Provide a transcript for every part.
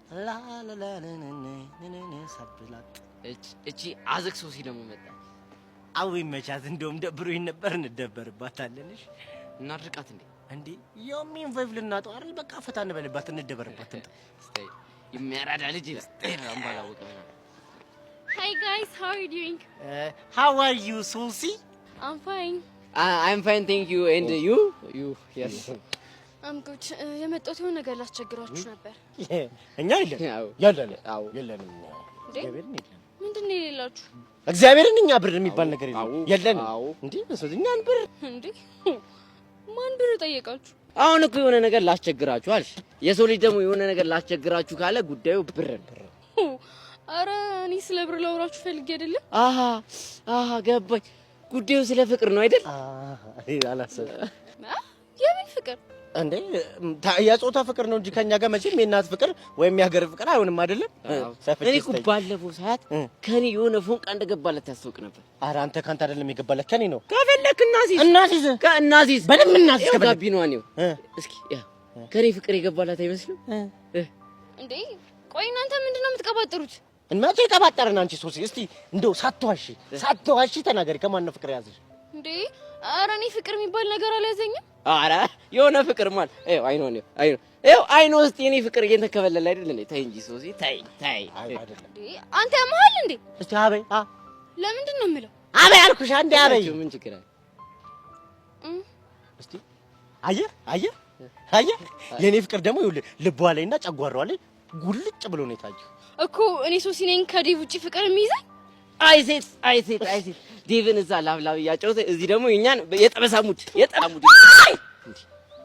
ላላላላላላላ ሳብላጥ። እቺ አዘግ ሶሲ ደግሞ መጣች። አዊ መቻት፣ እንደውም ደብሮኝ ነበር። እንደበርባታለን። እሺ። እናድርቃት እንዴ? እንዴ፣ የሚን vibe ልናጠው አይደል? በቃ ፈታ እንበልባት፣ እንደበርባት። ትምጣ። እስታይ የሚያራዳ ልጅ ይላል። አምባላወቀ ምናምን። Hi guys, how are you doing? How are you, ሶሲ? I'm fine. I'm fine, thank you, and you? You, yes. I'm good. የመጣሁት የሆነ ነገር ላስቸግራችሁ ነበር። እኛ የለን። አዎ። የለንም። አዎ። የለንም። እንዴ? እግዚአብሔርን የለንም። ምንድን ነው የሌላችሁ? እግዚአብሔርን እኛ ብር የሚባል ነገር የለም። አዎ። የለንም። አዎ። እንዴ፣ እኛን ብር እንዴ፣ ማን ብር ጠየቃችሁ? አሁን እኮ የሆነ ነገር ላስቸግራችሁ አልሽ። የሰው ልጅ ደግሞ የሆነ ነገር ላስቸግራችሁ ካለ ጉዳዩ ብር ነው። አረ እኔ ስለ ብር ላውራችሁ ፈልጌ አይደለም። አሃ፣ ገባኝ። ጉዳዩ ስለ ፍቅር ነው አይደል? አላሰብኩም። አ? የምን ፍቅር? እንዴ፣ የጾታ ፍቅር ነው እንጂ ከኛ ጋር መቼም የእናት ፍቅር ወይም የሀገር ፍቅር አይሆንም፣ አይደለም? እኔ እኮ ባለፈው ሰዓት ከኔ የሆነ ፎንቃ እንደገባለት ታስታውቅ ነበር። ኧረ አንተ፣ ከአንተ አይደለም የገባለት፣ ከኔ ነው። ከፈለክ እናሲዝ። እናሲዝ። ከእናሲዝ። በደንብ እናሲዝ። ይኸው። ከፈለክ። ጋቢኗን ይኸው። እስኪ ያ ከኔ ፍቅር የገባላት አይመስልም? እንዴ፣ ቆይ እናንተ ምንድን ነው የምትቀባጥሩት? መቼ የቀባጠርን? አንቺ ሶሲ፣ እስቲ እንደው ሳትዋሺ ሳትዋሺ ተናገሪ። ከማን ነው ፍቅር የያዘሽ? እንዴ፣ ኧረ እኔ ፍቅር የሚባል ነገር አልያዘኝም። ኧረ የሆነ ፍቅር ማለት ይኸው አይኗን፣ ይኸው አይኗ፣ ይኸው አይኗ ውስጥ የኔ ፍቅር እየተከበለለ አይደል እንዴ? ተይ እንጂ ሶሲ፣ ተይ ተይ። አይ አይደለም። እንዴ፣ አንተ ያመሃል እንዴ? እስቲ አበይ አ ለምንድን ነው የምለው? አበይ አልኩሽ፣ አንዴ አበይ። ምን ችግር አለ? እስቲ አየህ አየህ አየህ፣ የኔ ፍቅር ደግሞ ይኸውልህ ልቧ ላይና ጨጓራዋ ላይ ጉልጭ ብሎ ነው የታየው። እኮ እኔ ሶሲ ነኝ ከዴቭ ውጪ ፍቅር የሚይዘኝ? አይ ሴት፣ አይ ሴት፣ አይ ሴት! ዴቭን እዛ ላብላብ እያጫወተ እዚህ ደግሞ የኛን የጠበሳ mood፣ የጠበሳ mood።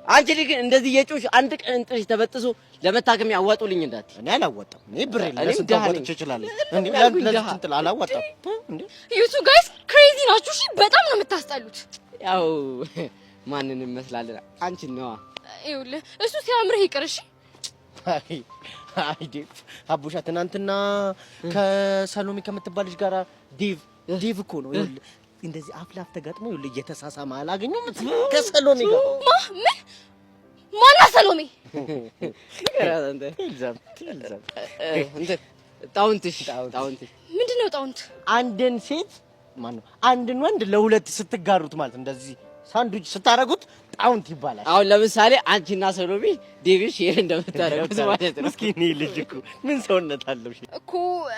አንቺ ልጅ ግን እንደዚህ እየጮሽ አንድ ቀን እንጥልሽ ተበጥሶ ለመታከም ያዋጡልኝ እንዳትይ። እኔ አላዋጣም። እኔ ብር የለም። እኔም ለስንት ድሃ አዋጥቼ ነኝ። እችላለሁ? እንዴ፣ ያልኩኝ ለዚህ ድሃ። እንትን አላዋጣም እንዴ። You two guys crazy ናችሁ። እሺ፣ በጣም ነው የምታስጠሉት። ያው ማንን እንመስላለን? አንቺን ነዋ። ይኸውልህ፣ እሱ ሲያምርህ ይቅር። እሺ። አይ አይ ዴቭ፣ አቡሻ ትናንትና ከሰሎሜ ከምትባል ልጅ ጋር፣ ዴቭ፣ ዴቭ እኮ ነው፣ ይኸውልህ እንደዚህ አፍ ላፍ ተጋጥሞ፣ ይኸውልህ እየተሳሳመ አላገኘሁም ከሰሎሜ ጋር። ማ? ምን? ማና ሰሎሜ? ትልዘም ትልዘም። እንትን ጣውንትሽ፣ ጣውንትሽ። ምንድን ነው ጣውንት? አንድን ሴት፣ ማነው፣ አንድን ወንድ ለሁለት ስትጋሩት ማለት፣ እንደዚህ ሳንዱች ስታረጉት ጣውንት ይባላል። አሁን ለምሳሌ አንቺና ሰሎሜ ዴቪድ share እንደምታደርጉት ማለት ነው። እስኪ እኔ ልጅ እኮ ምን ሰውነት አለው? እኮ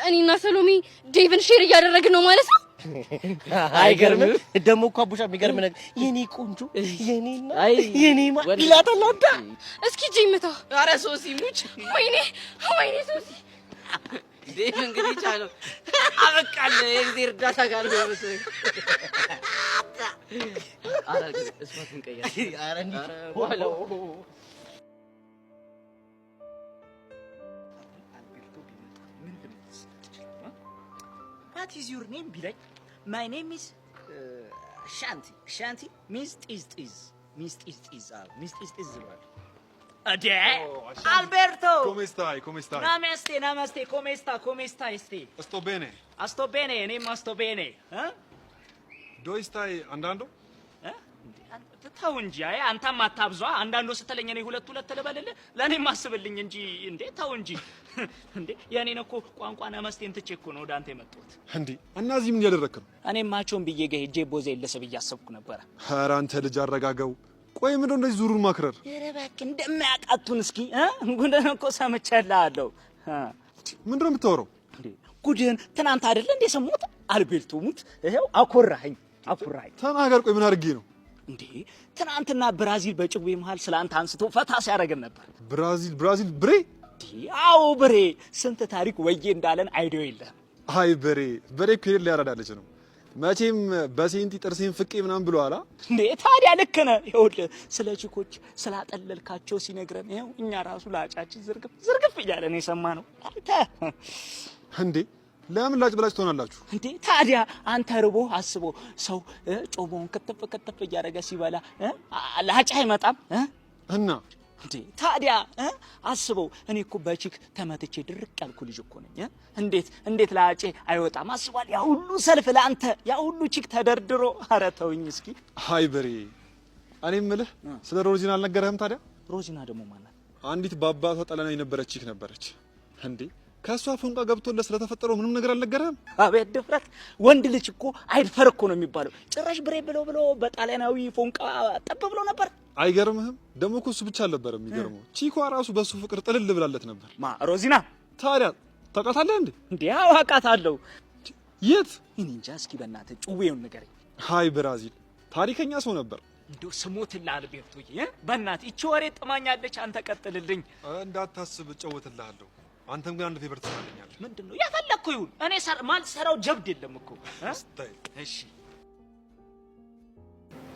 እኔና ሰሎሜ ዴቭን share እያደረግን ነው ማለት ነው። አይገርምም? ደግሞ እኮ አቡሻ የሚገርም ነገር የኔ ቆንጆ፣ የኔና አይ የኔ ማ ይላታል አንተ። እስኪ እጄ ምታ። ኧረ ሶሲ ሙች። ወይኔ ወይኔ ሶሲ። ዴቭ እንግዲህ ቻለው፣ አበቃለ። የእግዜር እርዳታ ካልሆነ መሰለኝ። ኧረ ግን እሷ ትንቀያል። ኧረ እንዲህ ኧረ በኋላው። አልቤርቶ ቢመጣ ምን ልመልስለት እችላለሁ? "What is your name?" ቢለኝ "My name is ሻንቲ፣ ሻንቲ means ጢዝ ጢዝ፣ means ጢዝ ጢዝ፣ አዎ፣ means ጢዝ ጢዝ" እለዋለሁ። እንዴ አልቤርቶ! Come stai? Come stai? Namaste, namaste, come sta, come stai ste? Sto bene. Sto bene, እኔም sto bene እ? Dove stai andando? እ? ተው እንጂ፣ አይ አንተም አታብዟ። አንዳንዱ ስትለኝ እኔ ሁለት ሁለት ልበልልህ? ለእኔም አስብልኝ እንጂ እንዴ፣ ተው እንጂ እንዴ። የእኔን እኮ ቋንቋ ነመስቴን ትቼ እኮ ነው ወደ አንተ የመጣሁት። እንዴ፣ እና እዚህ ምን እያደረግክ ነው? እኔም ማቾን ብዬ ጋ ሄጄ ቦዜ ልስብ እያሰብኩ ነበረ። ኧረ አንተ ልጅ አረጋጋው። ቆይ ምንድነው እንደዚህ ዙሩን ማክረር? ኧረ እባክህ እንደማያውቃቱን እስኪ እ ጉድህን እኮ ሰምቼልሃለሁ እ። ምንድነው የምታወራው? እንዴ፣ ጉድህን ትናንት አይደለ እንዴ ሰሙት? አልቤርቶ ሙት፣ ይኸው አኮራኸኝ፣ አኮራኸኝ። ተናገር። ቆይ ምን አድርጌ ነው? እንዴ፣ ትናንትና ብራዚል በጭዌ መሃል ስለ አንተ አንስቶ ፈታ ሲያደርገን ነበር። ብራዚል፣ ብራዚል ብሬ? እንዴ፣ አዎ ብሬ፣ ስንት ታሪክ ወዬ እንዳለን idea የለህም። አይ በሬ፣ በሬ እኮ የሌለ ያራዳ ልጅ ነው። መቼም በሴንቲ ጥርሴን ፍቄ ምናምን ብሎ አላ። እንዴ፣ ታዲያ ልክ ነህ። ይኸውልህ ስለ ቺኮች ስላጠለልካቸው ሲነግረን ይኸው እኛ ራሱ ላጫችን ዝርግፍ ዝርግፍ እያለ ነው የሰማነው። አንተ እንዴ፣ ለምን ላጭ ብላጭ ትሆናላችሁ? እንዴ፣ ታዲያ አንተ ርቦ አስቦ ሰው ጮማውን ክትፍ ክትፍ እያደረገ ሲበላ ላጭ አይመጣም እ? እና እንዴ፣ ታዲያ እ? አስበው፣ እኔ እኮ በ chick ተመትቼ ድርቅ ያልኩ ልጅ እኮ ነኝ እ? እንዴት እንዴት ላጬ አይወጣም? አስቧል። ያ ሁሉ ሰልፍ ለአንተ፣ ያ ሁሉ chick ተደርድሮ፣ ኧረ ተውኝ እስኪ። አይ በሬ፣ እኔ የምልህ ስለ ሮዚና አልነገረህም ታዲያ? ሮዚና ደግሞ ማናት? አንዲት በአባቷ ጠለና የነበረች chick ነበረች። እንዴ ከእሷ ፎንቃ ገብቶለት ስለተፈጠረው ምንም ነገር አልነገረህም? አቤት ድፍረት! ወንድ ልጅ እኮ አይድፈር እኮ ነው የሚባለው። ጭራሽ ብሬ ብሎ ብሎ በጣሊያናዊ ፎንቃ ጠብ ብሎ ነበር። አይገርምህም? ደግሞ እኮ እሱ ብቻ አልነበረም የሚገርመው፣ ቺኳ ራሱ በእሱ ፍቅር ጥልል ብላለት ነበር። ማ ሮዚና? ታዲያ ታውቃታለህ እንዴ? እንዴ አውቃታለሁ። የት? እኔ እንጃ። እስኪ በእናትህ ጭዌውን ንገረኝ። ሃይ ብራዚል፣ ታሪከኛ ሰው ነበር። እንደው ስሞትልህ አልቤርቶዬ፣ በእናትህ ይቺ ወሬ ጥማኛለች። አንተ ቀጥልልኝ። እንዳታስብ እጫወትልሃለሁ። አንተም ግን አንድ favor ትሰራልኛለህ። ምንድን ነው የፈለግከው ይሁን። እኔ ማልሰራው ጀብድ የለም እኮ። Style። እሺ።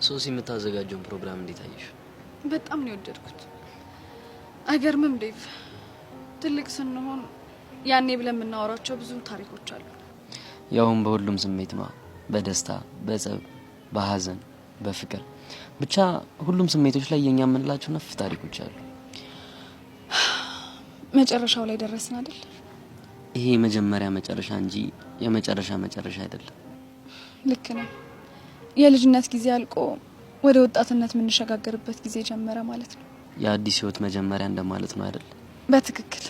ሶሲ የምታዘጋጀውን ፕሮግራም እንዴት አየሽ? በጣም ነው የወደድኩት። አይገርምም ዴቭ? ትልቅ ስንሆን ያኔ ብለን የምናወራቸው ብዙ ታሪኮች አሉ። ያውም በሁሉም ስሜት ነዋ። በደስታ፣ በጸብ፣ በሀዘን፣ በፍቅር፣ ብቻ ሁሉም ስሜቶች ላይ የኛ የምንላቸው ነፍ ታሪኮች አሉ። መጨረሻው ላይ ደረስን አይደል? ይሄ የመጀመሪያ መጨረሻ እንጂ የመጨረሻ መጨረሻ አይደለም። ልክ ነው። የልጅነት ጊዜ አልቆ ወደ ወጣትነት የምንሸጋገርበት ጊዜ ጀመረ ማለት ነው። የአዲስ ህይወት መጀመሪያ እንደማለት ነው አይደል? በትክክል።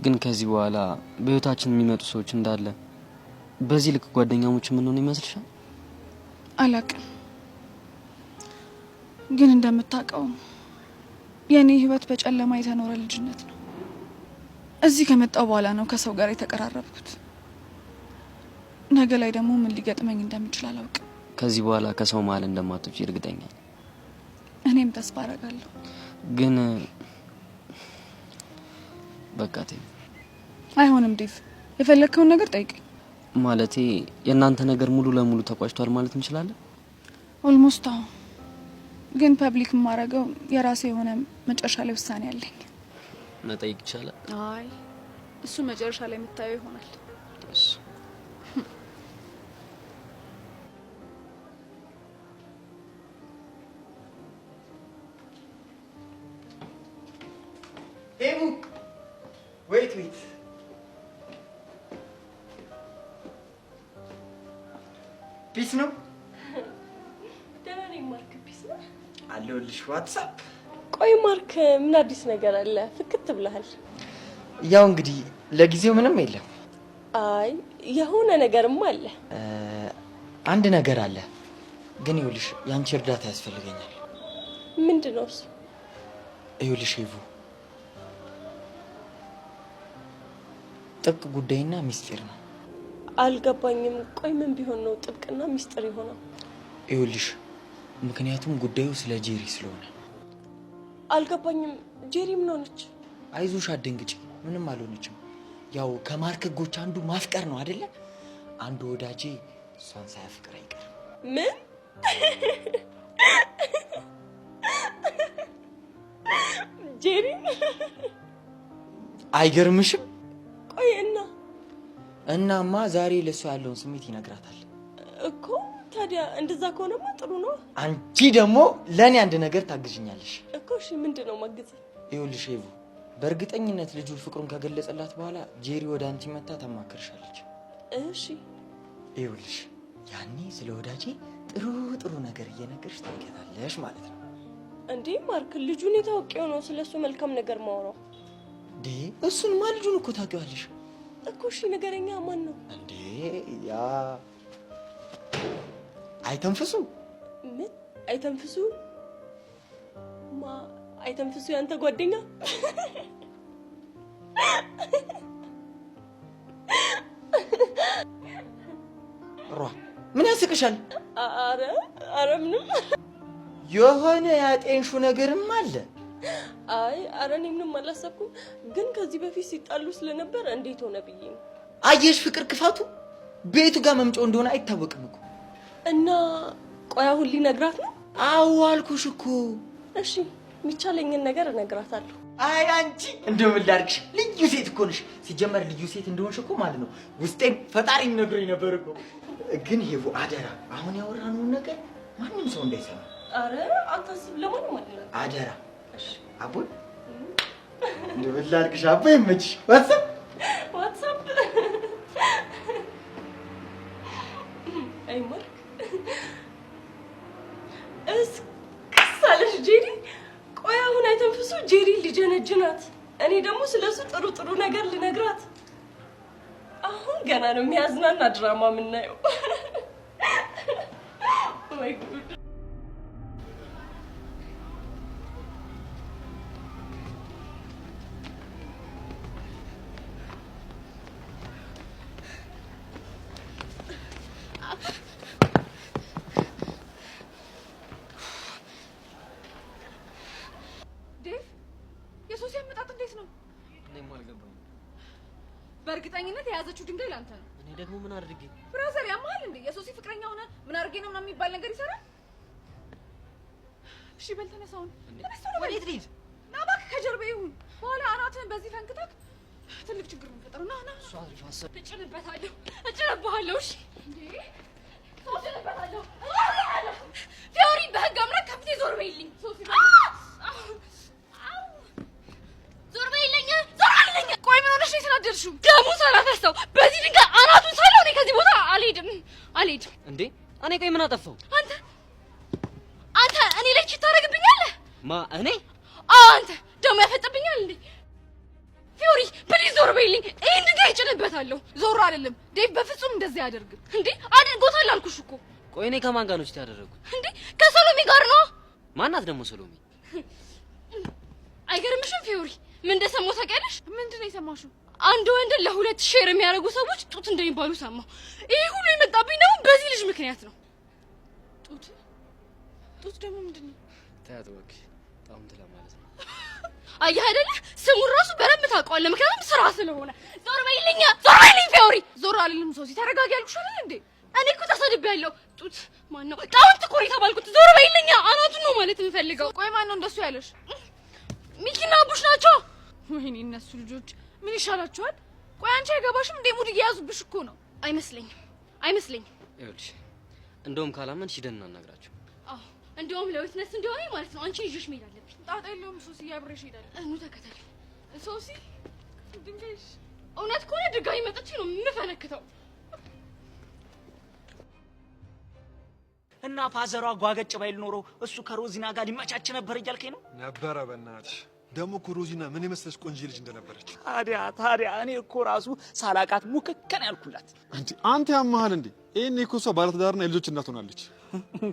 ግን ከዚህ በኋላ በህይወታችን የሚመጡ ሰዎች እንዳለ በዚህ ልክ ጓደኛሞች የምንሆን ይመስልሻል? አላቅም፣ ግን እንደምታውቀው የእኔ ህይወት በጨለማ የተኖረ ልጅነት ነው። እዚህ ከመጣው በኋላ ነው ከሰው ጋር የተቀራረብኩት። ነገ ላይ ደግሞ ምን ሊገጥመኝ እንደምችል አላውቅም። ከዚህ በኋላ ከሰው መሀል እንደማትወጪ እርግጠኛ ነኝ። እኔም ተስፋ አደርጋለሁ። ግን በቃ ተይው። አይሆንም ዴቭ፣ የፈለግከውን ነገር ጠይቀኝ። ማለቴ የእናንተ ነገር ሙሉ ለሙሉ ተቋጭቷል ማለት እንችላለን? Almost አዎ። ግን public የማደርገው የራሴ የሆነ መጨረሻ ላይ ውሳኔ አለኝ። መጠየቅ ይቻላል? አይ፣ እሱ መጨረሻ ላይ የምታየው ይሆናል። እሺ። ሄቡ፣ wait, wait፣ peace ነው? ደህና ነኝ ማርክ። Peace ነው? አለሁልሽ። What's up? ቆይ ማርክ፣ ምን አዲስ ነገር አለ? ፍክት ብለሃል። ያው እንግዲህ ለጊዜው ምንም የለም። አይ፣ የሆነ ነገርማ አለ። አንድ ነገር አለ፣ ግን ይኸውልሽ የአንቺ እርዳታ ያስፈልገኛል። ምንድን ነው እሱ? ይኸውልሽ ሄቡ፣ ጥብቅ ጉዳይና ሚስጢር ነው። አልገባኝም። ቆይ ምን ቢሆን ነው ጥብቅና ሚስጥር የሆነው? ይኸውልሽ ምክንያቱም ጉዳዩ ስለ ጄሪ ስለሆነ። አልገባኝም። ጄሪ ምን ሆነች? አይዞሽ፣ አትደንግጪ፣ ምንም አልሆነችም። ያው ከማርክ ህጎች አንዱ ማፍቀር ነው አይደለ? አንዱ ወዳጄ እሷን ሳያፍቅር አይቀርም። ምን? ጄሪ? አይገርምሽም? ቆይ እና? እናማ ዛሬ ለእሷ ያለውን ስሜት ይነግራታል። እኮ ታዲያ እንደዛ ከሆነማ ጥሩ ነው። አንቺ ደግሞ ለእኔ አንድ ነገር ታግዥኛለሽ። እኮ እሺ፣ ምንድን ነው ማግዝ? ይኸውልሽ ሄቡ፣ በእርግጠኝነት ልጁ ፍቅሩን ከገለጸላት በኋላ ጄሪ ወደ አንቺ መታ ታማክርሻለች። እሺ። ይኸውልሽ ያኔ ስለ ወዳጄ ጥሩ ጥሩ ነገር እየነገርሽ ታውቂያታለሽ ማለት ነው። እንዴ ማርክ፣ ልጁን የታወቀው ነው ስለሱ መልካም ነገር ማውራው። እንዴ እሱንማ ልጁን እኮ ታውቂዋለሽ እኮ። እሺ ነገረኛ ማን ነው? እንዴ ያ አይተንፍሱ። ምን አይተንፍሱ? ማ አይተንፍሱ? ያንተ ጓደኛ? ሯ ምን ያስቅሻል? አረ አረ ምንም። የሆነ ያጤንሹ ነገርም አለ። አይ አረ እኔ ምንም አላሰብኩም፣ ግን ከዚህ በፊት ሲጣሉ ስለነበር እንዴት ሆነ ብዬ ነው። አየሽ ፍቅር ክፋቱ ቤቱ ጋር መምጫው እንደሆነ አይታወቅም እኮ። እና ቆይ አሁን ሊነግራት ነው? አዎ አልኩሽ እኮ። እሺ፣ የሚቻለኝን ነገር እነግራታለሁ። አይ አንቺ እንደው ምን ላድርግሽ፣ ልዩ ሴት እኮ ነሽ። ሲጀመር ልዩ ሴት እንደሆንሽ እኮ ማለት ነው ውስጤም ፈጣሪ ነግሮኝ ነበር እኮ። ግን ሄቡ አደራ፣ አሁን ያወራነውን ነገር ማንም ሰው እንዳይሰማ። አረ አታስብ፣ ለማንም አልናገርም። አደራ። እሺ። አቦ እንደው ምን ላድርግሽ፣ አቦ ይመችሽ። What's up? What's up? አይ ማርክ፣ እስክስ አለሽ ጄሪ። ቆይ አሁን አይተንፍሱ ጄሪ ሊጀነጅናት፣ እኔ ደግሞ ስለሱ ጥሩ ጥሩ ነገር ልነግራት። ገና ነው የሚያዝናና ድራማ የምናየው። ወይ ጉድ! ዴቭ፣ የሶሲ አመጣጥ እንዴት ነው? እኔም አልገባኝም። በእርግጠኝነት የያዘችው ድንጋይ ላንተ ነው። እኔ ደግሞ ምን አድርጌ? Brother ያመሃል እንዴ? የሶሲ ፍቅረኛ ሆነ ምን አድርጌ ነው ምናምን የሚባል ነገር ይሰራል? እሺ በል ተነሳውን። ተነስ ቶሎ በል። ወዴት ልሂድ? ና እባክህ ከጀርባዬ ይሁን። በኋላ አናትህን በዚህ ፈንክተህ ትልቅ ችግር ነው የሚፈጠረው። ና ና። እሷ አሪፍ ሀሳብ። እጭንበታለሁ፣ እጭንብሃለሁ። እሺ እንዴ እጭንበታለሁ፣ እጭንበታለሁ። ፊዮሪ፣ በህግ አምላክ ከፊቴ ዞር በይልኝ። ሶሲ ዞር በይልኝ፣ ዞር በይልኝ። ቆይ ምን ሆነሽ ነው የተናደድሽው? ደሙን ሳላፈሰው በዚህ ድንጋይ አናቱን ሳለው እኔ ከዚህ ቦታ አልሄድም፣ አልሄድም። እንዴ እኔ ቆይ ምን አጠፋው? አንተ እኔ ላይ cheat ታደርግብኛለህ? ማ እኔ? አዎ አንተ ደግሞ ያፈጥብኛል እንዴ? ፊዮሪ please ዞር በይልኝ። ይሄን ድንጋይ እጭንበታለሁ። ዞር አይደለም ዴቭ፣ በፍጹም እንደዚህ አያደርግም። እንዴ አድርጎታል አልኩሽ እኮ። ቆይ እኔ ከማን ጋር ነው cheat ያደረኩት? እንዴ ከሰሎሜ ጋር ነው። ማናት ደግሞ ሰሎሜ? አይገርምሽም ፊዮሪ? ምን እንደሰማሁ ታውቂያለሽ? ምንድን ነው የሰማሽው? አንድ ወንድን ለሁለት share የሚያደርጉ ሰዎች ጡት እንደሚባሉ ሰማሁ። ይሄ ሁሉ የመጣብኝ ደግሞ በዚህ ልጅ ምክንያት ነው። ጡት ጡት ደግሞ ምንድን ነው? ተያት እባክሽ፣ ጣውንት ለማለት ነው። አየህ አይደለ? ስሙን ራሱ በደንብ ታውቀዋለህ፣ ምክንያቱም ስራ ስለሆነ። ዞር በይልኝ፣ ዞር በይልኝ ፊዮሪ። ዞር አልልም ሶሲ፣ ተረጋጊ ያልኩሽ አይደል እንዴ? እኔ እኮ ተሰድቤያለሁ። ጡት ማን ነው? ጣውንት እኮ ነው የተባልኩት። ዞር በይልኝ፣ አናቱን ነው ማለት የምፈልገው። ቆይ ማን ነው እንደሱ ያለሽ? ሚኪና አቡሽ ናቸው። ወይኔ እነሱ ልጆች ምን ይሻላቸዋል? ቆይ አንቺ አይገባሽም እንዴ? Mood እየያዙብሽ እኮ ነው። አይመስለኝም፣ አይመስለኝም። ይኸውልሽ እንደውም ካላመንሽ ሂደን እናናግራቸው። አዎ እንደውም ለ witness እንዲሆነኝ ማለት ነው አንቺ ይዤሽ መሄድ አለብኝ። ጣጣ የለውም ሶሲ፣ አብሬሽ እሄዳለሁ። ኑ ተከተለኝ። ሶሲ ድንጋይሽ እውነት ከሆነ ድጋሚ መጥቼ ነው የምፈነክተው። እና ፋዘሯ ጓገጭ ባይል ኖሮ እሱ ከሮዚና ጋር ሊመቻች ነበር እያልከኝ ነው? ነበረ። በእናትሽ ደግሞ እኮ ሮዚና ምን የመሰለች ቆንጆ ልጅ እንደነበረች። ታዲያ ታዲያ እኔ እኮ ራሱ ሳላቃት ሙክከን ያልኩላት። እንዴ አንተ ያመሃል እንዴ? ይሄኔ እኮ እሷ ባለትዳርና የልጆች እናት ሆናለች።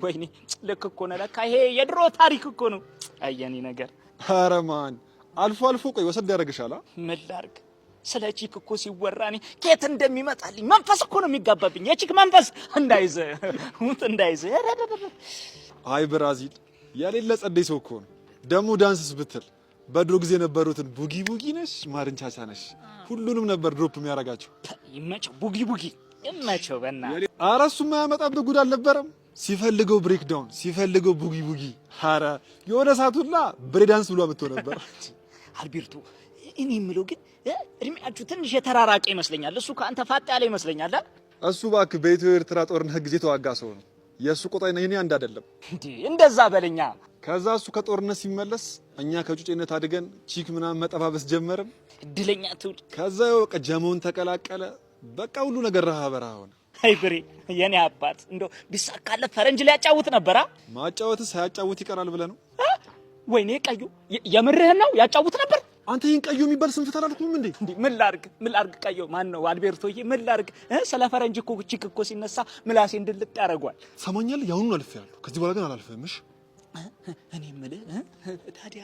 ወይኔ ልክ እኮ ነው። ለካ ይሄ የድሮ ታሪክ እኮ ነው። አየኔ ነገር። ኧረ ማን አልፎ አልፎ ቆይ ወሰድ ያደርግሻል። ምን ላድርግ? ስለ chick እኮ ሲወራ እኔ ከየት እንደሚመጣልኝ መንፈስ እኮ ነው የሚጋባብኝ። የ chick መንፈስ እንዳይዘ ሙት እንዳይዘ። አይ ብራዚል የሌለ ጸደይ ሰው እኮ ነው። ደግሞ ዳንስስ ብትል በድሮ ጊዜ የነበሩትን boogie boogie ነሽ ማርንቻቻ ነሽ ሁሉንም ነበር drop የሚያደርጋቸው። ይመቸው፣ boogie boogie ይመቸው። በእናትህ ኧረ እሱ የማያመጣበት ጉድ አልነበረም። ሲፈልገው break down፣ ሲፈልገው boogie boogie። ኧረ የሆነ ሰዓት ሁላ ብሬ ዳንስ ብሎ አመጥቶ ነበር። አልቤርቶ፣ እኔ የምለው ግን እድሜያችሁ ትንሽ የተራራቀ ይመስለኛል። እሱ ከአንተ ፋጥ ያለ ይመስለኛል። እሱ እባክህ በኢትዮ ኤርትራ ጦርነት ጊዜ የተዋጋ ሰው ነው። የእሱ ቆጣይና የኔ አንድ አይደለም። እንዴ እንደዛ በለኛ። ከዛ እሱ ከጦርነት ሲመለስ እኛ ከጩጬነት አድገን chick ምናምን መጠባበስ ጀመርን። እድለኛ ትውልድ። ከዛ ያው በቃ ጀመውን ተቀላቀለ። በቃ ሁሉ ነገር ረሃ በረሃ ሆነ። አይ ብሬ የኔ አባት እንደው ቢሳካለት ፈረንጅ ሊያጫውት ነበራ። ማጫወትስ ሳያጫውት ይቀራል ብለህ ነው? ወይኔ ቀዩ፣ የምርህን ነው? ያጫውት ነበር? አንተ ይህን ቀዩ የሚባል ስንፍት አላልኩም እንዴ? እንዴ ምን ላድርግ፣ ምን ላድርግ? ቀዩ ማን ነው? አልቤርቶዬ ምን ላድርግ? ስለ ፈረንጅ እኮ chick እኮ ሲነሳ ምላሴ እንድልጥ ያደርጓል። ሰማኛለህ? ያሁኑን አልፌሃለሁ። ከዚህ በኋላ ግን አላልፍህም። እሺ? እኔ የምልህ ታዲያ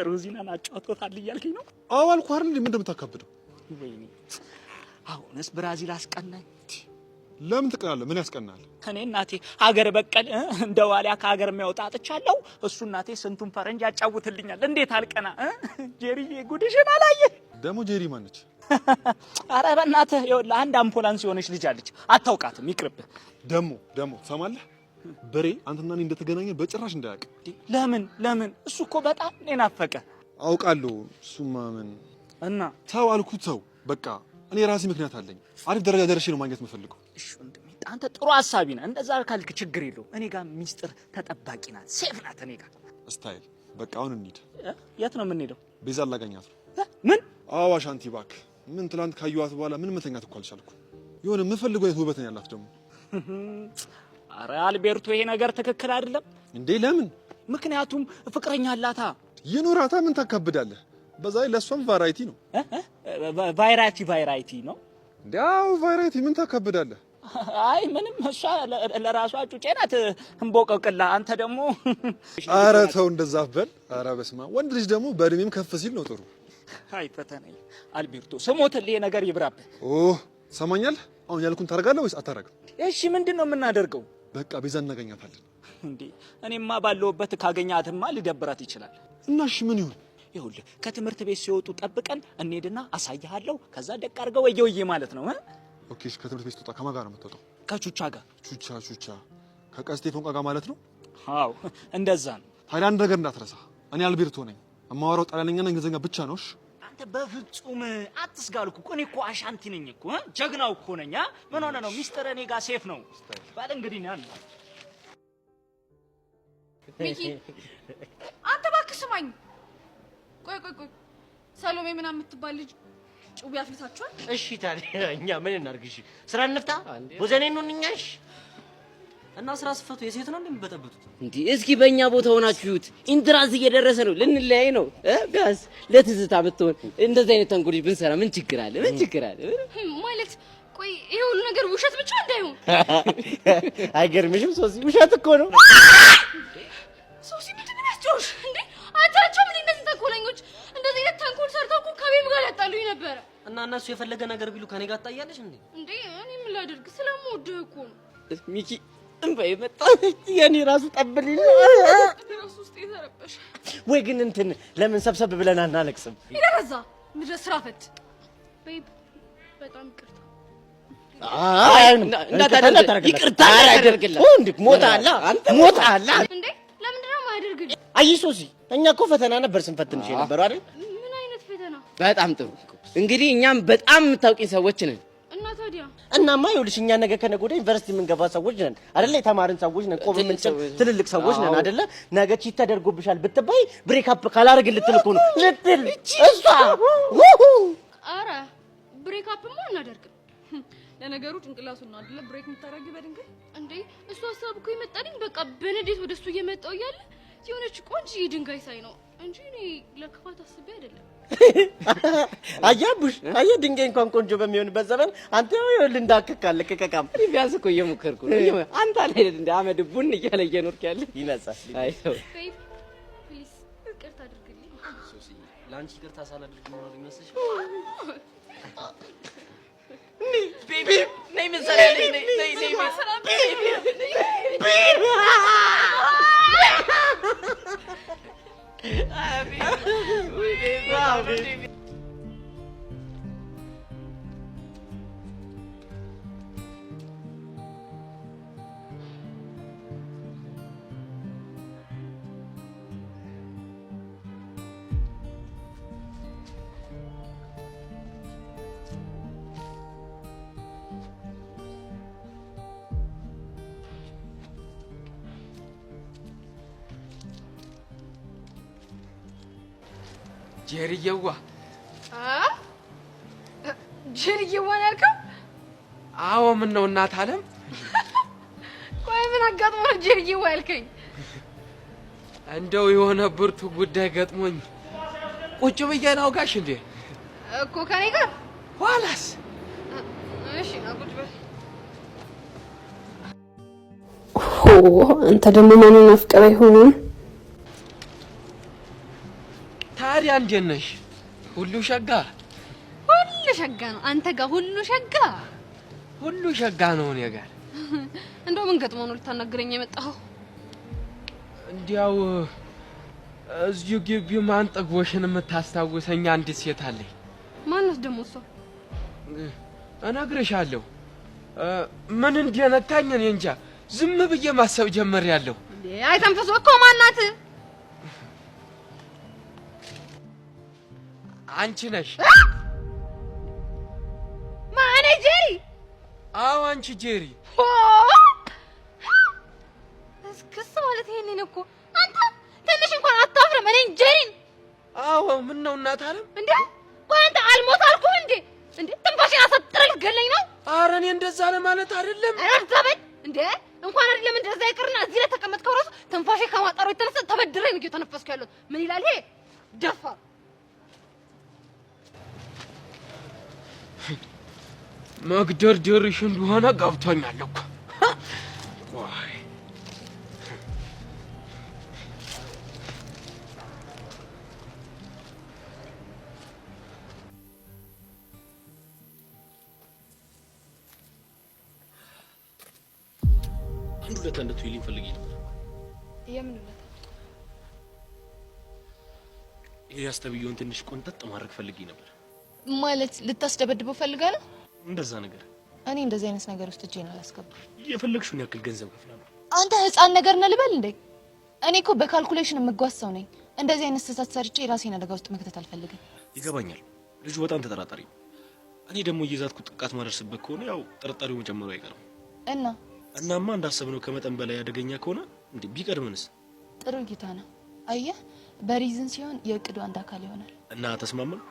ሮዚናን አጫውቶታል እያልከኝ ነው? አዎ አልኩህ አይደል? ምን እንደምታካብደው። ወይኔ አሁንስ ብራዚል አስቀናኝ። ለምን ትቀናለህ? ምን ያስቀናል? እኔ እናቴ ሀገር በቀል እንደ ዋሊያ ከሀገር የሚያወጣ አጥቻለሁ። እሱ እናቴ ስንቱን ፈረንጅ ያጫውትልኛል። እንዴት አልቀና? ጄሪዬ ጉድሽን አላየ። ደግሞ ጄሪ ማነች? አረ በእናትህ ይኸውልህ፣ አንድ አምቡላንስ የሆነች ልጅ አለች፣ አታውቃትም፣ ይቅርብህ። ደግሞ ደግሞ ትሰማለህ? በሬ አንተና እኔ እንደተገናኘን በጭራሽ እንዳያውቅ። ለምን ለምን? እሱ እኮ በጣም ነው የናፈቀ። አውቃለሁ። እሱማ ምን እና ተው አልኩት፣ ተው በቃ። እኔ ራሴ ምክንያት አለኝ። አሪፍ ደረጃ ደርሼ ነው ማግኘት የምፈልገው። እሺ ወንድሜ፣ አንተ ጥሩ ሀሳቢ ነህ። እንደዛ ካልክ ችግር የለውም። እኔ ጋር ሚስጥር ተጠባቂ ናት፣ safe ናት እኔ ጋር። Style በቃ አሁን እንሂድ። የት ነው የምንሄደው? ቤዛ ላገኛት ነው። ምን? አዎ አሻንቲ እባክህ። ምን ትላንት ካየኋት በኋላ ምን መተኛት እኮ አልቻልኩም። የሆነ የምፈልገው አይነት ውበት ነው ያላት ደግሞ። አረ አልቤርቶ፣ ይሄ ነገር ትክክል አይደለም። እንዴ ለምን? ምክንያቱም ፍቅረኛ አላታ። ይኑራታ። ምን ታካብዳለህ? በዛ ላይ ለእሷም variety ነው። Variety variety ነው። እንዲያው variety ምን ታካብዳለህ? አይ ምንም፣ እሷ ለራሷ ጩጬ ናት እምቦቀቅላ። አንተ ደግሞ ኧረ ተው እንደዛ በል። ኧረ በስመ አብ። ወንድ ልጅ ደግሞ በእድሜም ከፍ ሲል ነው ጥሩ። አይ ፈተናኝ አልቤርቶ፣ ስሞትልህ ይሄ ነገር ይብራብህ። ኦ ሰማኛል። አሁን ያልኩን ታደርጋለህ ወይስ አታደርግም? እሺ ምንድን ነው የምናደርገው? በቃ ቤዛ እናገኛታለን። እንዴ እኔማ ባለሁበት ካገኛትማ ሊደብራት ይችላል። እና እሺ ምን ይሁን? ይኸውልህ ከትምህርት ቤት ሲወጡ ጠብቀን እንሄድና አሳይሃለሁ። ከዛ ደቅ አድርገው ወየ ወየ ማለት ነው እ? Okay እሺ፣ ከትምህርት ቤት ስትወጣ ከማን ጋር ነው የምትወጣው? ከቹቻ ጋር። ቹቻ ቹቻ ከቀስቴ ፎንቃ ጋር ማለት ነው። አዎ እንደዛ ነው። ታዲያ አንድ ነገር እንዳትረሳ፣ እኔ አልቤርቶ ነኝ። የማወራው ጣሊያንኛና እንግሊዝኛ ብቻ ነው። እሺ አንተ በፍጹም አትስጋ አልኩህ እኮ። እኔ እኮ አሻንቲ ነኝ እኮ እ? ጀግናው እኮ ነኝ። አ? ምን ሆነ ነው ሚስጥር እኔ ጋር safe ነው። ባል እንግዲህ ና ሚኪ አንተ እባክህ ስማኝ። ቆይ ቆይ ቆይ፣ ሰሎሜ ምናምን የምትባል ልጅ ጭው ያፍልታችኋል? እሺ ታዲያ እኛ ምን እናድርግ? እሺ ስራ እንፍታ፣ ቦዘኔ እንሁን እኛ። እሺ እና ስራ ስፈቱ የሴት ነው እንደሚበጠብጡት? እንዴ እስኪ በእኛ ቦታ ሆናችሁ ይዩት። Entrance እየደረሰ ነው፣ ልንለያይ ነው እ ቢያንስ ለትዝታ ብትሆን እንደዚህ አይነት ተንኮሎች ብንሰራ ምን ችግር አለ? ምን ችግር አለ? ማለት ቆይ ይሄ ሁሉ ነገር ውሸት ብቻ እንዳይሆን። አይገርምሽም? ሶሲ ውሸት እኮ ነው። ሶሲ ምንድን ነው የሚያስጨውሽ እንዴ? አታያቸውም እንዴ እነዚህ ተንኮለኞች? እንደዚህ አይነት ተንኮል ሰርተው እኮ ከቤብ ጋር ያጣሉኝ ነበረ። እና እነሱ የፈለገ ነገር ቢሉ ከኔ ጋር ትጣያለሽ እንዴ? እንዴ እኔ ምን ላድርግ? ስለምወድህ እኮ ነው። ሚኪ እንባዬ መጣ። የኔ ራሱ ጠብልኝ። ራሱ ውስጥ የተረበሸ ወይ ግን እንትን ለምን ሰብሰብ ብለን አናለቅስም? ይደረዛ ምድረ ስራ ፈት babe በጣም ይቅርታ። አይ እንዳታደርግ፣ ይቅርታ እንዳታደርግላት። እንዴ ሞታላ ሞታላ። እንዴ ለምንድን ነው የማያደርግልኝ? አይ ሶሲ እኛ እኮ ፈተና ነበር ስንፈትንሽ የነበረው አይደል? ምን አይነት ፈተና? በጣም ጥሩ። እንግዲህ እኛም በጣም የምታውቂኝ ሰዎች ነን። እና ታዲያ እናማ ይኸውልሽ እኛ ነገ ከነገ ወዲያ ዩኒቨርሲቲ የምንገባ ሰዎች ነን አይደለ? የተማርን ሰዎች ነን፣ ቆብ የምንችል ትልልቅ ሰዎች ነን አይደለ? ነገ cheat ተደርጎብሻል ብትባይ break up ካላደርግ ልትል እኮ ነው ልትል እሷ። ውሁ! አረ break up ማ አናደርግም። ለነገሩ ጭንቅላቱን ነው አይደለ break የምታደርጊው በድንጋይ? እንዴ እሱ ሀሳብ እኮ የመጣልኝ በቃ በንዴት ወደ እሱ እየመጣው እያለ የሆነች ቆንጆ ድንጋይ ሳይ ነው እንጂ እኔ ለክፋት አስቤ አይደለም። አየህ አቡሽ፣ አየህ ድንጋይ እንኳን ቆንጆ በሚሆንበት ዘመን አንተ ይኸውልህ እንዳክካለህ ከከካም እኔ ቢያንስ እኮ እየሞከርኩ ነው። አንተ አለ አይደል እንደ አመድ ቡን እያለ እየኖርክ ያለ ይነጻል። አይ ተው። Babe please ይቅርታ አድርግልኝ። ሶሲ ለአንቺ ይቅርታ ሳላደርግ መኖር ይመስልሽ? Baby ነይ፣ ምን ሰራለሽ? ነይ ነይ ነይ baby። ጄሪየዋ። ጄሪዬዋ ነው ያልከው? አዎ፣ ምን ነው እናት አለም? ቆይ ምን አጋጥሞ ነው ጄሪዬዋ ያልከኝ? እንደው የሆነ ብርቱ ጉዳይ ገጥሞኝ ቁጭ ብዬ ላውጋሽ እንዴ? እኮ ከኔ ጋር ኋላስ? እሺ ና ቁጭ በል። አንተ ደግሞ ማንን አፍቅረህ ይሆን? ታዲያ እንዴት ነሽ? ሁሉ ሸጋ? ሁሉ ሸጋ ነው። አንተ ጋር ሁሉ ሸጋ። ሁሉ ሸጋ ነው እኔ ጋር። እንደው ምን ገጥሞ ነው ልታናግረኝ የመጣኸው? እንዲያው እዚሁ ግቢ ማን ጠግቦሽን የምታስታውሰኝ አንዲት ሴት አለኝ። ማናት ደግሞ እሷ? እነግርሻለሁ። ምን እንደነካኝ እኔ እንጃ። ዝም ብዬ ማሰብ ጀመሬያለሁ። እንዴ አይተንፍሱ እኮ ማናት? አንቺ ነሽ። ማን ጄሪ? አዎ አንቺ ጄሪ። እስክስ ማለት ይሄንን እኮ አንተ ትንሽ እንኳን አታፍርም? እኔን ጄሪን? አዎ ምን ነው እናት አለም? እንዴ ቆይ አንተ አልሞት አልኩህ እንዴ? እንዴ ትንፋሽን አሳጥረህ ልትገለኝ ነው? ኧረ እኔ እንደዛ ለማለት አይደለም። ኧረ እዛ በል እንዴ። እንኳን አይደለም እንደዛ ይቅርና እዚህ ላይ ተቀመጥከው ራሱ ትንፋሼ ከማጠሩ የተነሳ ተበድሬ ነው እየተነፈስኩ ያለሁት። ምን ይላል ይሄ ደፋር? መግደርደርሽ እንደሆነ ገብቶኛል እኮ። ቆይ አንድ ውለታ እንድትውይልኝ ፈልጌ ነበር። የምን ውለታ? ኤልያስ ተብዬውን ትንሽ ቆንጠጥ ማድረግ ፈልጌ ነበር። ማለት ልታስደበድበው ፈልጋ ነው? እንደዛ ነገር። እኔ እንደዚህ አይነት ነገር ውስጥ እጄን አላስገባም። የፈለግሽውን ያክል ገንዘብ ከፍላለሁ። አንተ ህፃን ነገር ነህ ልበል እንዴ? እኔ እኮ በ calculation የምጓዝ ሰው ነኝ። እንደዚህ አይነት ስህተት ሰርቼ የራሴን አደጋ ውስጥ መክተት አልፈልግም። ይገባኛል። ልጁ በጣም ተጠራጣሪ ነው። እኔ ደግሞ እየዛትኩ ጥቃት ማደርስበት ከሆነ ያው ጥርጣሬው መጨመሩ አይቀርም። እና እናማ እንዳሰብነው ከመጠን በላይ አደገኛ ከሆነ እንዴ ቢቀድምንስ? ጥሩ እይታ ነው። አየህ፣ በ reason ሲሆን የእቅዱ አንድ አካል ይሆናል። እና ተስማማን?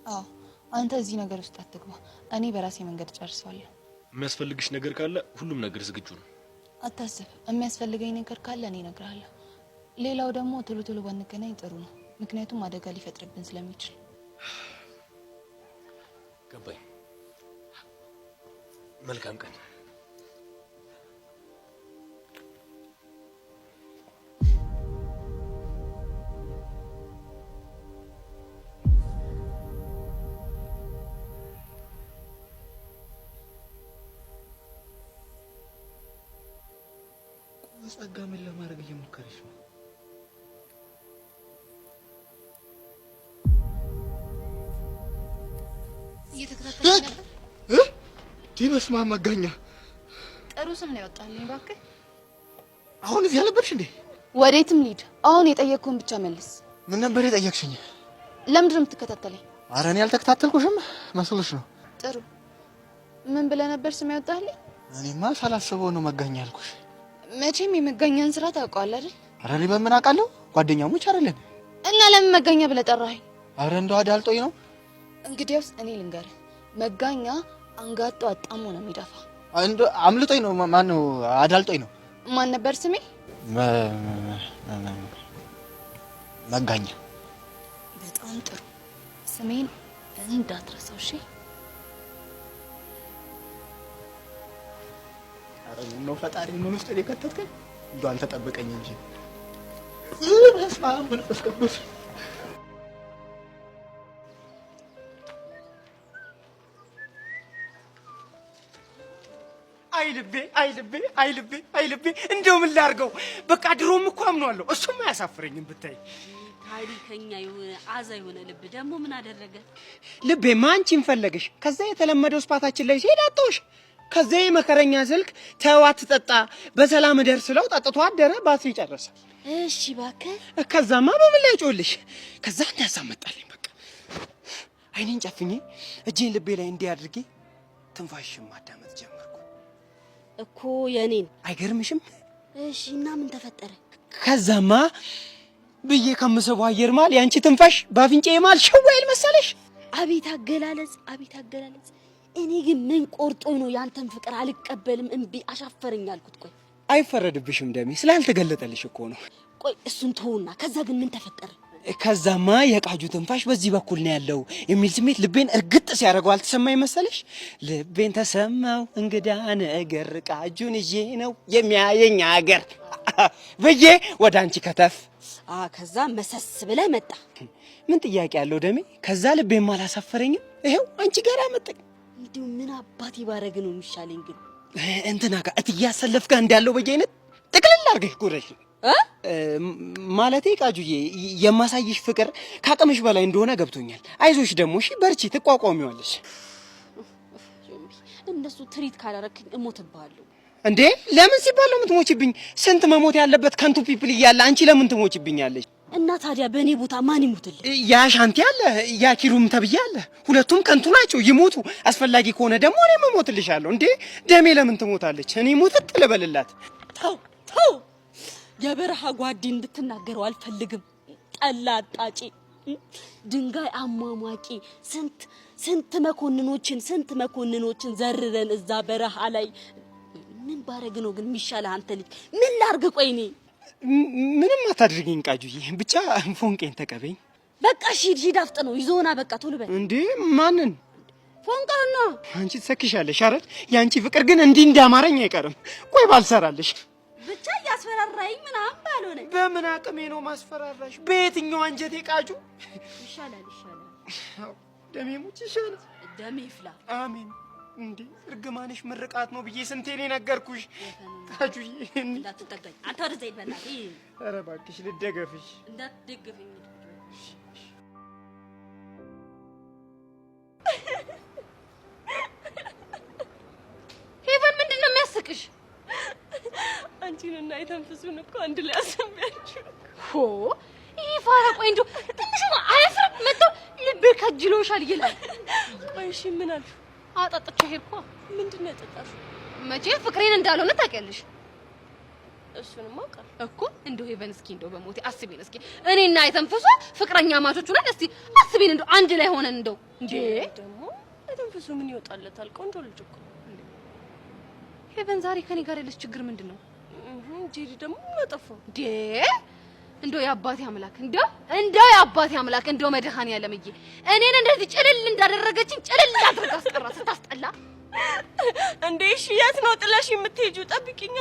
አዎ፣ አንተ እዚህ ነገር ውስጥ አትግባ። እኔ በራሴ መንገድ ጨርሰዋለሁ። የሚያስፈልግሽ ነገር ካለ ሁሉም ነገር ዝግጁ ነው። አታስብ። የሚያስፈልገኝ ነገር ካለ እኔ እነግርሃለሁ። ሌላው ደግሞ ቶሎ ቶሎ ባንገናኝ ጥሩ ነው፣ ምክንያቱም አደጋ ሊፈጥርብን ስለሚችል። ገባኝ። መልካም ቀን። ጸጋ ምን ለማድረግ እየሞከረች ነው? እየተከታተልክ ነበር? በስመ አብ መጋኛ፣ ጥሩ ስም ነው ያወጣልኝ። እባክህ አሁን እዚህ አልነበርሽ እንዴ? ወዴትም ልሂድ፣ አሁን የጠየቅኩህን ብቻ መልስ። ምን ነበር የጠየቅሽኝ? ለምንድን ነው የምትከታተለኝ? ኧረ እኔ አልተከታተልኩሽም መስሎሽ ነው። ጥሩ ምን ብለህ ነበር ስም ያወጣልኝ? እኔማ ሳላስበው ነው መጋኛ ያልኩሽ። መቼም የመጋኛን ስራ ታውቀዋለህ አይደል? ኧረ እኔ በምን አውቃለሁ? ጓደኛሞች አይደለን። እና ለምን መጋኛ ብለህ ጠራኸኝ? ኧረ እንደው አዳልጦኝ ነው። እንግዲያውስ እኔ ልንገርህ፣ መጋኛ አንጋጦ አጣሞ ነው የሚደፋ። እንደው አምልጦኝ ነው። ማነው አዳልጦኝ ነው። ማን ነበር ስሜ? መጋኛ። በጣም ጥሩ፣ ስሜን እንዳትረሳው እሺ? ኧረ ምነው ፈጣሪ ምን ውስጥ ነው የከተትከኝ? እንደው አንተ ጠብቀኝ እንጂ። በስመ አብ ወመንፈስ ቅዱስ። አይ ልቤ፣ አይ ልቤ፣ አይ ልቤ፣ አይ ልቤ፣ እንደው ምን ላድርገው? በቃ ድሮም እኮ አምኗለሁ። እሱም አያሳፍረኝም ብታይ። ታሪከኛ የሆነ አዛ የሆነ ልብ ደግሞ ምን አደረገ? ልቤማ አንቺን ፈለገሽ። ከዛ የተለመደው spot ኣችን ላይ ሲሄድ አጣሁሽ። ከዛ የመከረኛ ስልክ ተው አትጠጣ፣ በሰላም እደር ስለው ጠጥቶ አደረ፣ ባትሪ ጨረሰ። እሺ እባክህ። ከዛማ በምን ላይ ጮልሽ? ከዛ አንድ ሀሳብ መጣልኝ። በቃ አይኔን ጨፍኜ እጄን ልቤ ላይ እንዲህ አድርጌ ትንፋሽን ማዳመጥ ጀመርኩ። እኮ የኔን አይገርምሽም? እሺ እና ምን ተፈጠረ? ከዛማ ብዬ ከምስበው አየር መሃል ያንቺ ትንፋሽ በአፍንጫዬ መሃል ሽው አይል መሰለሽ። አቤት አገላለጽ፣ አቤት አገላለጽ። እኔ ግን ምን ቆርጦኝ ነው ያንተን ፍቅር አልቀበልም እምቢ አሻፈረኝ አልኩት። ቆይ አይፈረድብሽም ደሜ፣ ስላልተገለጠልሽ እኮ ነው። ቆይ እሱን ተውና፣ ከዛ ግን ምን ተፈጠረ? ከዛማ የቃጁ ትንፋሽ በዚህ በኩል ነው ያለው የሚል ስሜት ልቤን እርግጥ ሲያደርገው አልተሰማኝ መሰለሽ? ልቤን ተሰማው እንግዳ ነገር፣ ቃጁን ይዤ ነው የሚያየኝ አገር ብዬ ወደ አንቺ ከተፍ። ከዛ መሰስ ብለህ መጣ። ምን ጥያቄ ያለው ደሜ? ከዛ ልቤም አላሳፈረኝም። ይሄው አንቺ ጋር አመጣኝ። እንዲሁ ምን አባቴ ባረግ ነው የሚሻለኝ ግን? እንትና ጋር እትዬ አሰለፍ ጋር እንዳለው በየአይነት ጥቅልል አድርገሽ ጉረሽ። ማለቴ ቃጁዬ የማሳይሽ ፍቅር ከአቅምሽ በላይ እንደሆነ ገብቶኛል። አይዞሽ ደግሞ እሺ፣ በርቺ፣ ትቋቋሚዋለሽ። እነሱ treat ካላረክኝ እሞትብሃለሁ። እንዴ ለምን ሲባል ነው የምትሞችብኝ? ስንት መሞት ያለበት ከንቱ people እያለ አንቺ ለምን ትሞችብኛለሽ? እና ታዲያ በእኔ ቦታ ማን ይሞትልኝ? ያ ሻንቲ አለ፣ ያ ኪሩም ተብዬ አለ። ሁለቱም ከንቱ ናቸው፣ ይሞቱ። አስፈላጊ ከሆነ ደግሞ እኔም እሞትልሻለሁ። እንዴ ደሜ ለምን ትሞታለች? እኔ ሙትት ልበልላት። ተው ተው፣ የበረሃ ጓዴ እንድትናገረው አልፈልግም። ጠላ አጣጪ፣ ድንጋይ አሟሟቂ፣ ስንት ስንት መኮንኖችን ስንት መኮንኖችን ዘርረን እዛ በረሃ ላይ ምን ባረግ ነው ግን የሚሻልህ? አንተ ልጅ ምን ላርግ? ቆይ እኔ ምንም አታድርጊኝ ቃጁዬ፣ ብቻ ፎንቄን ተቀበኝ። በቃ ሂድ ሂድ፣ አፍጥነው ይዞና በቃ ቶሎ በል። እንዴ ማንን? ፎንቃና አንቺ ትሰክሻለሽ አይደል? የአንቺ ፍቅር ግን እንዲህ እንዳማረኝ አይቀርም። ቆይ ባልሰራልሽ ብቻ እያስፈራራኝ ምናምን ባልሆነ። በምን አቅሜ ነው ማስፈራራሽ? በየትኛው አንጀቴ ቃጁ? ይሻላል ይሻላል። ደሜ ሙች ይሻላል። ደሜ ይፍላ። አሜን። እንዴ እርግማንሽ ምርቃት ነው ብዬ ስንቴ ነው የነገርኩሽ? ቃጁዬ እንዳትጠጋኝ አንተ፣ ወደ ዘይት በእናትህ። ኧረ እባክሽ ልደገፍሽ። እንዳትደግፈኝ። ሄቨን ምንድን ነው የሚያስቅሽ? አንቺንና የተንፍሱን እኮ አንድ ላይ አሰሚያችሁ። ሆ ይህ ፋራ፣ ቆይ እንደው ትንሽ አያፍርም? መጥቶ ልቤ ከጅሎሻል ይላል። ቆይ እሺ ምን አልሽ? አጠጥቼ ሄድኳ። ምንድን ነው ያጠጣሽው? መቼም ፍቅሬን እንዳልሆነ ታውቂያለሽ። እሱንማ አውቃለሁ እኮ። እንደው ሄቨን እስኪ እንደው በሞቴ አስቢን እስኪ፣ እኔና የተንፍሱ ፍቅረኛ ማቾች ሆነን እስቲ አስቢን እንደው አንድ ላይ ሆነን እንደው እንዴ። ደግሞ የተንፍሱ ምን ይወጣለታል? ቆንጆ ልጅ እኮ። ሄቨን ዛሬ ከኔ ጋር ያለሽ ችግር ምንድን ነው? ጄሪ ደግሞ ምን አጠፋው? እንዴ እንደው የአባቴ አምላክ፣ እንደው የአባቴ አምላክ፣ እንደው መድኃኒዓለምዬ እኔን እንደዚህ ጭልል እንዳደረገችኝ ጭልል አድርጋ አስቀራት። ስታስጠላ። እንዴ እሺ የት ነው ጥለሽ የምትሄጂው? ጠብቂኛ።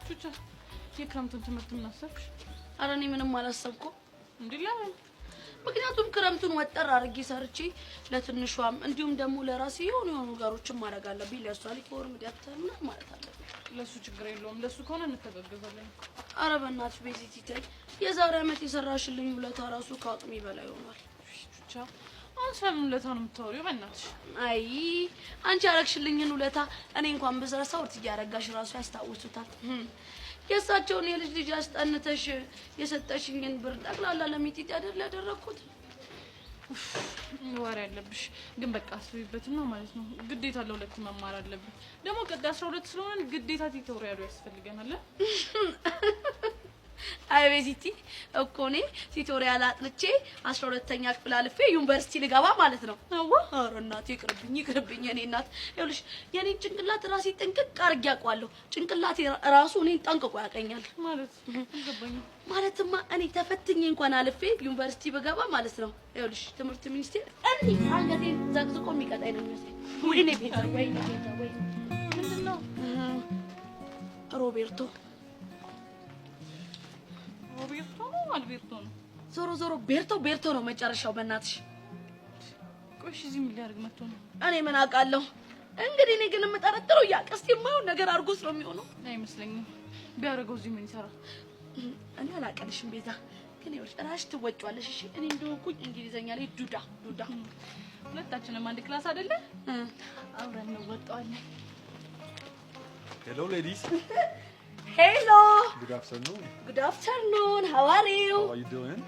ቹቻ የክረምቱን ትምህርት ምን አሰብሽ? ኧረ እኔ ምንም አላሰብኩም። እንዴ ለምን? ምክንያቱም ክረምቱን ወጠር አድርጌ ሰርቼ ለትንሿም እንዲሁም ደግሞ ለራሴ የሆኑ የሆኑ ነገሮችን ማድረግ አለብኝ። ለእሷ ዩኒፎርም፣ ደብተር ምናምን ማለት አለብኝ። ለሱ ችግር የለውም። ለሱ ከሆነ እንተጋገዛለን። ኧረ በእናትሽ ቤዚቲ ተይ። የዛሬ ዓመት የሰራሽልኝ ውለታ ራሱ ከአቅሜ በላይ ሆኗል። ቹቻ አሁን ስለምን ውለታ ነው የምታወሪው? በእናትሽ። አይ አንቺ ያረግሽልኝን ውለታ እኔ እንኳን ብረሳው እትዬ አረጋሽ ራሱ ያስታውሱታል። የእሳቸውን የልጅ ልጅ አስጠንተሽ የሰጠሽኝን ብር ጠቅላላ ለሚጢጥ አይደል ያደረግኩት? ወሬ ያለብሽ ግን በቃ አስቢበትና ማለት ነው። ግዴታ ለሁለት መማር አለብን። ደግሞ ቀጣይ 12 ስለሆነ ግዴታ tutorial ኡ ያስፈልገናል። አይ ቤዚቲ እኮ እኔ tutorial አጥንቼ 12ኛ ክፍል አልፌ ዩኒቨርሲቲ ልገባ ማለት ነው። አዋ ኧረ እናቴ ይቅርብኝ ይቅርብኝ። የኔ እናት ይኸውልሽ የኔን ጭንቅላት ራሴ ጥንቅቅ አድርጌ አውቀዋለሁ። ጭንቅላቴ ራሱ እኔን ጠንቅቆ ያውቀኛል። ማለት አልገባኝም። ማለትማ እኔ ተፈትኜ እንኳን አልፌ ዩኒቨርሲቲ ብገባ ማለት ነው ይኸውልሽ ትምህርት ሚኒስቴር እንዲህ አንገቴን ዘቅዝቆ የሚቀጣኝ ነው የሚመስለኝ። ወይኔ ቤዛ ወይኔ ቤዛ ወይኔ። ምንድን ነው? ሮቤርቶ። ሮቤርቶ ነው አልቤርቶ ነው? ዞሮ ዞሮ ቤርቶ ቤርቶ ነው መጨረሻው። በእናትሽ። ቆይ እሺ፣ እዚህ ምን ሊያደርግ መጥቶ ነው? እኔ ምን አውቃለሁ። እንግዲህ እኔ ግን የምጠረጥረው ያ ቀስት የማይሆን ነገር አድርጎት ነው የሚሆነው። አይመስለኝም። ቢያደርገው እዚህ ምን ይሰራል? እኔ አላውቅልሽም ቤዛ፣ ግን ይኸውልሽ እራስሽ ትወጪዋለሽ። እሺ እኔ እንደሆንኩኝ እንግሊዘኛ ላይ ዱዳ ዱዳ። ሁለታችንም አንድ class አይደለ? አብረን እንወጣዋለን። Hello ladies. Hello. Good afternoon. Good afternoon. How are you? How are you doing?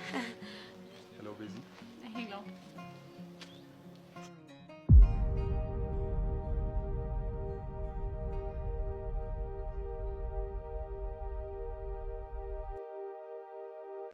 Hello ቤዚ. Hello.